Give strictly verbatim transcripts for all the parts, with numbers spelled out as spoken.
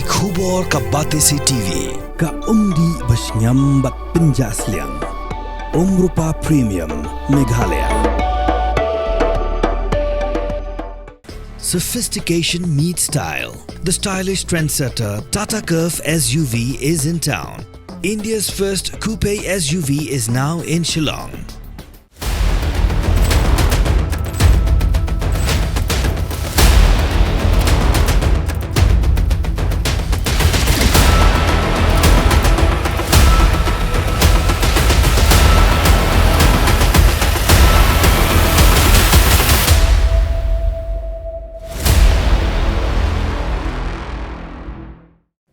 Khubor ka Batesi T V, ka umdih ba shngiam bad pynjah sliang. Umrupa Premium, Meghalaya. Sophistication meets style. The stylish trendsetter Tata Curvv S U V is in town. India's first coupe S U V is now in Shillong.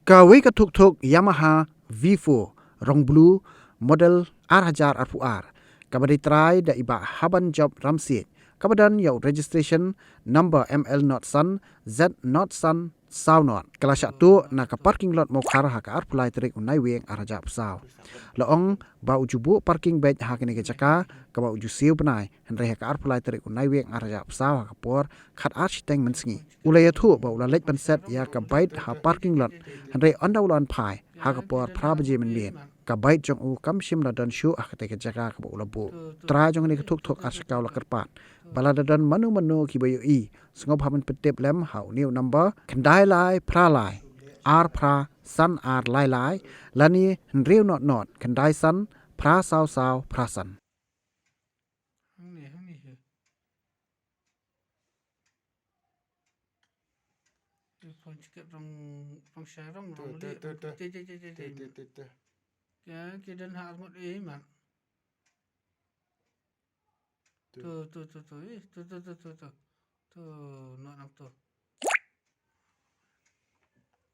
Kawei ka thukthuk Yamaha V four rong blue model ar hajar arphew ar, kaba dei trai da i Bah Habanjop Ramsiej, kaba don ïa u registration number M L not san Z not san saw not, ka la shah tuh na ka parking lot Mawkhar ha ka arphew lai tarik u Naiwieng ar hajar arphew saw. La ong ba u ju buh parking beit ha kane ka jaka kaba u ju siew bnai, hynrei ha ka arphew lai tarik u Naiwieng ar hajar arphew saw ha ka por khat ar shiteng mynsngi. U la ïathuh ba u la leit ban set ïa ka beit ha parking lot, hynrei ynda u la wan phai ha ka por phra baje mynmiet, ka beit jong u kam shym la don shuh ha katei ka jaka kaba u la buh. Trai jong kane ka thukthuk ar shakaw la kyrpad ba lada don mano mano kiba ïohi, sngewbha ban pyntip lem ha une u number khyndai lai phra lai ar phra san ar lai lai lane hynriew not not khyndai san phra saw saw phra san. Hangne, hangne hi. Te phone chikat rong, rong shai rong, rong lieh, rong te, te, te, te, te. Te, te, te, te. Kya, ki don ha arngut eh, man. Te. Tu, tu, tu, tu, eh, tu, tu, tu, tu, tu. Tu, no, nang tu.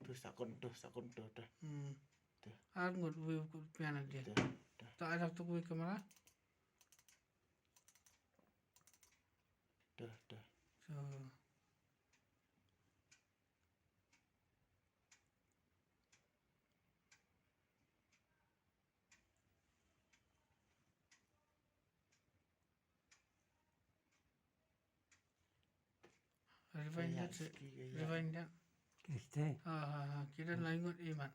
Tu, sakon tu, sakon tu, tu. Hmm. Te. Arngut, wi, ku pian dia. Te, te. Tu, ada tu, wi, kamera. Dah, dah. So. Rewind that, rewind that. Kiste. Ha, ha, ha. Kita lain ngut iman.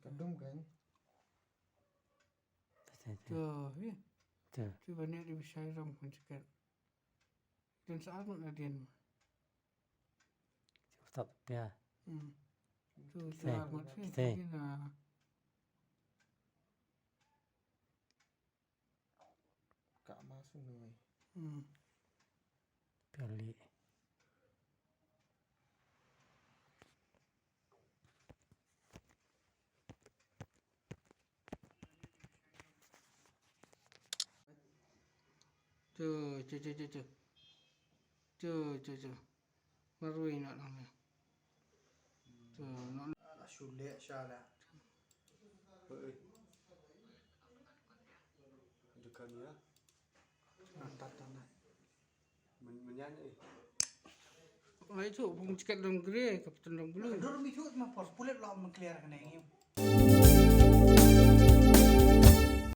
Ka dum kan. Tu, hi. Tu. Tu banyak di besai ram pun sekat. Dan saat mana dia? Stop ya. Hmm. Tu saat mana sih? Ka ma su noi. Hmm. Peli. Tu, tu, tu, tu, tu. Tu, tu, tu. Marui nak lang. Tu, nak. Ala shule shala. Oi. Dukan ya. Nah, tat, tat, nah. Men-, menyan, eh. Lai tu, bung chikat dong grey, kapten dong blue. Dur mi tu, ma pos pulit lo mengclear kena ini.